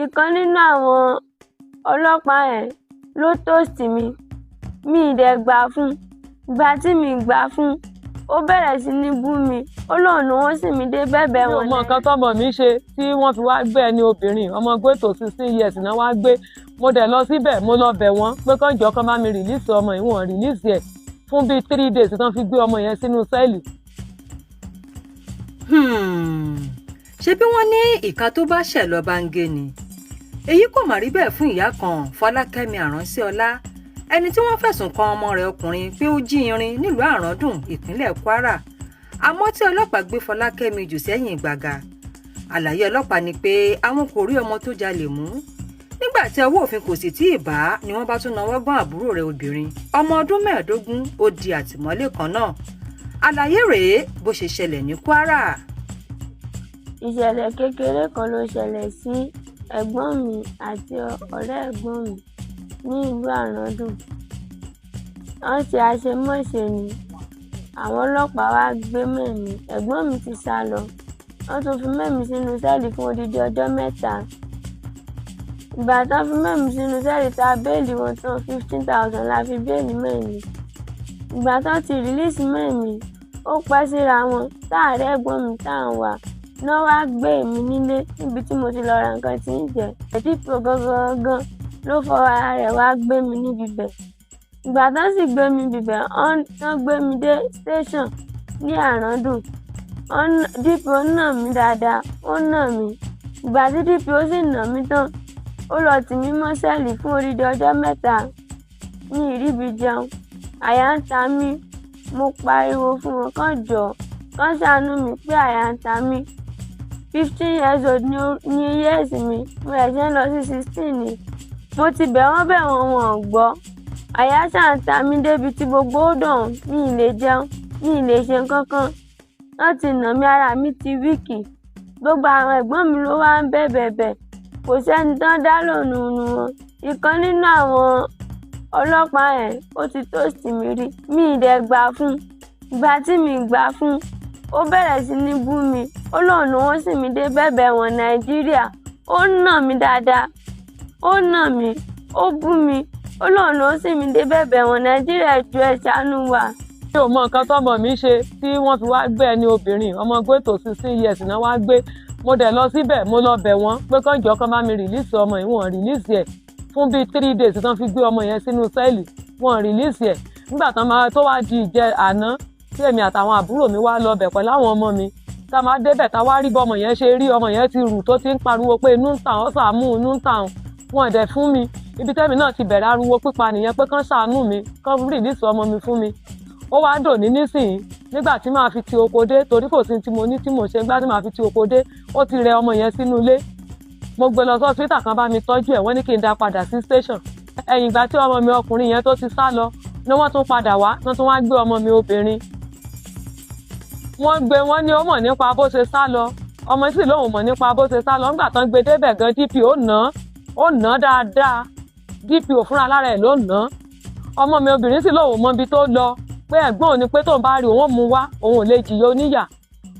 Ìkan nínú àwọn ọlọ́pàá yẹn ló toast mi. Mi ì dẹ̀ gbà fún un. Ìgbà tí mi gbà fún un, ó bẹ̀rẹ̀ sí ní bú mi. Ó lóun ni wọ́n sì mí dé bẹ̀bẹ̀ Mi ò wọn. mọ nǹkan tọ́mọ mi ṣe tí wọ́n fi wá gbé ẹni obìnrin ọmọ gbẹ́tò 16 years náà wá gbé. Mo dẹ̀ lọ síbẹ̀, mo lọ bẹ̀ wọ́n pé kán jọ̀ọ́, kán bá mi release ọmọ yìí. Wọ́n release ẹ̀ fún bíi 3 days tán fi gbé ọmọ yẹn sínú cell. Ṣé bí wọ́n ní ìka tó bá ṣẹ̀ lọ́ba ń gé ni? Èyí kò mà rí bẹ́ẹ̀ fún ìyá kan, Fọlákẹ́mi Àránṣẹ́ọlá, ẹni tí wọ́n fẹ̀sùn kan ọmọ rẹ̀ ọkùnrin pé ó jí irin nílùú Àràndùn, ìpínlẹ̀ Kwara. Àmọ́ tí ọlọ́pàá gbé Fọlákẹ́mi jù sẹ́yìn gbàgà, àlàyé ọlọ́pàá ni pé àwọn kò rí ọmọ tó jalè mú. Nígbà tí ọwọ́ òfin kò sì tí ì bá, ni wọ́n bá tún nawọ́ gán àbúrò rẹ̀ obìnrin, ọmọ ọdún 15, ó di àtìmọ́lé kan náà. Àlàyé rèé bó ṣe ṣẹlẹ̀ ní Kwara. Ìṣẹ̀lẹ̀ kékeré kan ló ṣẹlẹ̀ sí ẹ̀gbọ́n mi àti ọ̀rẹ́ ẹ̀gbọ́n mi ní ìlú Àràndùn. Wọ́n ṣe àṣemọ́ṣe ni àwọn ọlọ́pàá wá gbé mẹ́mi. Ẹ̀gbọ́n mi ti sá lọ. Wọ́n tún fi mẹ́mi sínú cell fún odidi ọjọ́ 3. Ìgbà tán fi mẹ́mi sínú cell, tá a bail wọn tán, 15,000 la fi bail mẹ́mi. Ìgbà tán ti release mẹ́mi, ó pẹ́ síra wọn táàrẹ́ ẹ̀gbọ́n mi tá à ń wá náà wá gbé èmi nílé níbi tí mo ti lọ ra nǹkan tí ń jẹ. DPO gangan gangan ló fọwọ́ ara rẹ̀ wá gbé mi níbi bẹ̀. Ìgbà tán sì gbé mi bibẹ̀, tán gbé mi dé station ní Àràndùn, DPO nà mí dáadáa, ó nà mí. Ìgbà tí DPO sì nà mí tán, ó lọ tì mí mọ́ cell fún odidi ọjọ́ 3. Mi ì ríbi jẹun, àyà ń ta mí. Mo pariwo fún wọn kán jọ̀ọ́, kán ṣàánú mi pé àyà ń ta mí. 15 years old ní years mi, mo ṣẹ̀ṣẹ̀ ń lọ sí 16 ni. Mo ti bẹ̀ wọ́n bẹ̀ wọ́n, wọn ò gbọ́. Àyà ṣáà ń ta mí débi tí gbogbo ó dàn, mi ì lè jẹun, mi ì lè ṣe nǹkan kan. Wọ́n ti nà mí, ara mi ti weak. Gbogbo àwọn ẹ̀gbọ́n mi ló wá ń bẹ̀bẹ̀ bẹ̀, kò sẹ́ni tán dá lóhùn nínú wọn. Ìkan nínú àwọn ọlọ́pàá yẹn, ó ti toast mi rí. Mi ì dẹ̀ gbà fún un. Ìgbà tí mi gbà fún un, ó bẹ̀rẹ̀ sí ní bú mi. Ó lóun ni wọ́n sì mí dé bẹ̀bẹ̀ wọn Nàìjíríà. Ó nà mí dáadáa, ó nà mí, ó bú mi. Ó lóun ló sì mí dé bẹ̀bẹ̀ wọn Nàìjíríà. Jọ̀ọ́, ẹ ṣàánú wa. Mi ò mọ nǹkan tọ́mọ mi ṣe tí wọ́n fi wá gbé ẹni obìnrin ọmọ gbẹ́tò 16 years náà wá gbé. Mo dẹ̀ lọ síbẹ̀, mo lọ bẹ̀ wọ́n pé kán jọ̀ọ́, kán bá mi release ọmọ yìí. Wọ́n release ẹ̀ fún bíi 3 days tán fi gbé ọmọ yẹn sínú cell. Wọ́n release ẹ̀. Nígbà tán máa tó wá di ìjẹ àná tí èmi àtàwọn àbúrò mi wá lọ bẹ̀ pẹ̀lú àwọn ọmọ mi, tá a máa débẹ̀, tá a wá rí bọ́mọ yẹn ṣe rí, ọmọ yẹn ti rù, tó ti ń pariwo pé inú ń tàn ọ́, sàmú inú ń tàn. Wọn dẹ̀ fún mi. Ibi tẹ́mi náà ti bẹ̀rẹ̀ ariwo pípa nìyẹn pé kán ṣàánú mi, kán release ọmọ mi fún mi. Ó wá dòní nísìnyí, nígbà tí màá fi ti oko dé, torí kò sí tí mo ní tí mò ń ṣe, nígbà tí màá fi ti oko dé, ó ti rẹ ọmọ yẹn sínú ilé. Mo gbé lọ sí hospital kan bá mi tọ́jú ẹ̀, wọ́n ní kí n dá padà sí station. Ẹ̀yìn ìgbà tí ọmọ mi ọkùnrin yẹn tó ti sá lọ ni wọ́n tún padà wá, wọ́n tún wá gbé ọmọ mi obìnrin. Wọ́n gbé, wọ́n ní ó mọ̀ nípa bó ṣe sá lọ. Ọmọ sì lóun mọ̀ nípa bó ṣe sá lọ. Nígbà tán gbé débẹ̀ gan, DPO nà án, ó nà án dáadáa. DPO fúnra lára ẹ̀ ló nà án. Ọmọ mi obìnrin sì lóun mọ ibi tó lọ, pé ẹ̀gbọ́n òun ni, pé tóun bá rí òun ó mú wá, òun ò lè jìyà oníyà.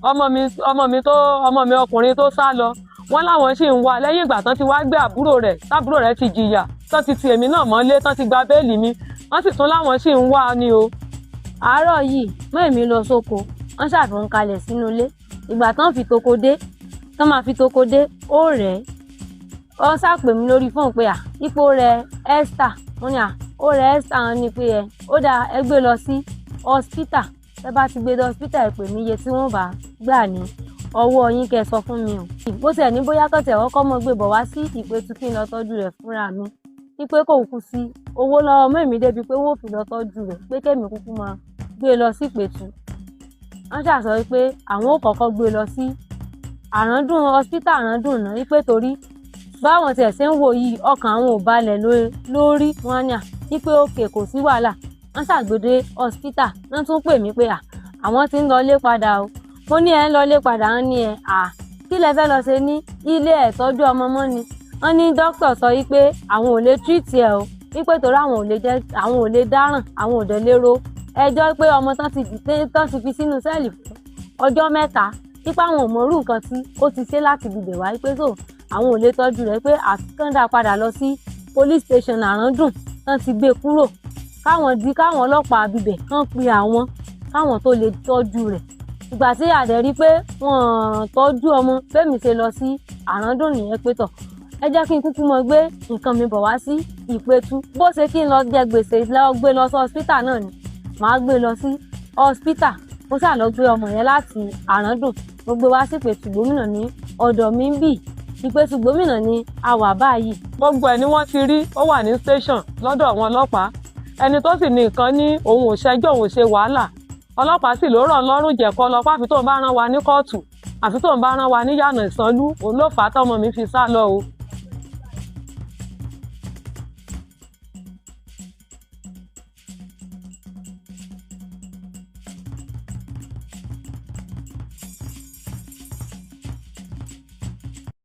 Ọmọ mi ọkùnrin tó sá lọ, wọ́n láwọn sì ń wá. Lẹ́yìn ìgbà tán ti wá gbé àbúrò rẹ̀, tábúrò rẹ̀ ti jìyà, tán ti ti èmi náà mọ́lé, tán ti gba bail mi, wọ́n sì tún láwọn sì ń wá ni o. Àárọ̀ yìí mọ́ èmi lọ sóko, wọ́n ṣàfihàn kalẹ̀ sínú ilé. Ìgbà tán fi toko dé, tán máa fi toko dé, ó rẹ̀ ẹ́. Wọ́n ṣàpè mí lórí fóònù pé à ipò rẹ̀ Esther. Mo ní à ó rẹ̀ Esther. Wọ́n ní pé ẹ ó dáa, ẹ gbé lọ sí hospital. Ẹ bá ti gbé dé hospital, ẹ pè mí, iye tí wọ́n bá gbà ní ọwọ́ yín kẹ́ ẹ sọ fún mi o. Bó tiẹ̀ ní bóyá kọ́tẹ̀ ọkọ́ mọ́ gbé bọ̀ wá sí Ìpẹ́tù kí n lọ tọ́jú rẹ̀ fúnra mi, wípé kò kú sí owó lọ́wọ́ mẹ́mi débi pé wọ́n ò fi lọ tọ́jú rẹ̀, pé kémi kúkú máa gbé lọ sí Ìpẹ́tù. Wọ́n ṣàṣọ wípé àwọn ò kọ́kọ́ gbé lọ sí Àràndùn, hospital Àràndùn náà, wípé torí báwọn tiẹ̀ ṣe ń wò yìí, ọkàn àwọn ò balẹ̀ lórí wọn ní à wípé òkè kò sí wàhálà. Wọ́n ṣàgbédé hospital, wọ́n tún pè mí pé à àwọn ti ń lọlé padà o. Mo ní ẹ ń lọlé padà? Wọ́n ní ẹ à kí lẹ fẹ́ lọ ṣe ní ilé ẹ̀, tọ́jú ọmọ mọ́ ni. Wọ́n ní dókítà sọ wípé àwọn ò lè treat ẹ o, wípé torí àwọn ò lè jẹ́, àwọn ò lè dáràn, àwọn ò dẹ̀ lè ro ẹjọ́ pé ọmọ tán ti fi sínú cell fún ọjọ́ 3, wípé àwọn ò mọrú nǹkan tí ó ti ṣe láti bìbẹ̀ wá, wípé so Àwọn ò lè tọ́jú rẹ̀, pé àfi kán dá padà lọ sí police station Àràndùn tán ti gbé kúrò, káwọn di káwọn ọlọ́pàá abibẹ̀ kán pe àwọn káwọn tó lè tọ́jú rẹ̀. Ìgbà tí a dẹ̀ rí pé wọ́n tọ́jú ọmọ, bẹ́ẹ̀ mi ṣe lọ sí Àràndùn nìyẹn, pé tọ̀, ẹ jẹ́ kí n kúkú mọ gbé nǹkan mi bọ̀ wá sí Ìpẹ̀tù. Bó ṣe kí n lọ jẹ gbèsè lọ gbé lọ sí hospital náà ni màá gbé lọ sí hospital. Mo ṣáà lọ gbé ọmọ yẹn láti Àràndùn, mo gbé wá sí Ìpẹ̀tù gómìnà ní ọ̀dọ̀ mi ń bì. Ìpẹ̀tù gómìnà ni a wà báyìí. Gbogbo ẹ̀ ni wọ́n ti rí, ó wà ní station lọ́dọ̀ àwọn ọlọ́pàá. Ẹni tó sì ní nǹkan ní òun ò ṣẹjọ́, òun ò ṣe wàhálà. Ọlọ́pàá sì ló ràn lọ́rùn jẹ̀kọ́ lọ pé àfi tóun bá rán wa ní kóòtù, àfi tóun bá rán wa ní yànà ìsanlú. Òun ló fà á tọmọ mi fi sá lọ o.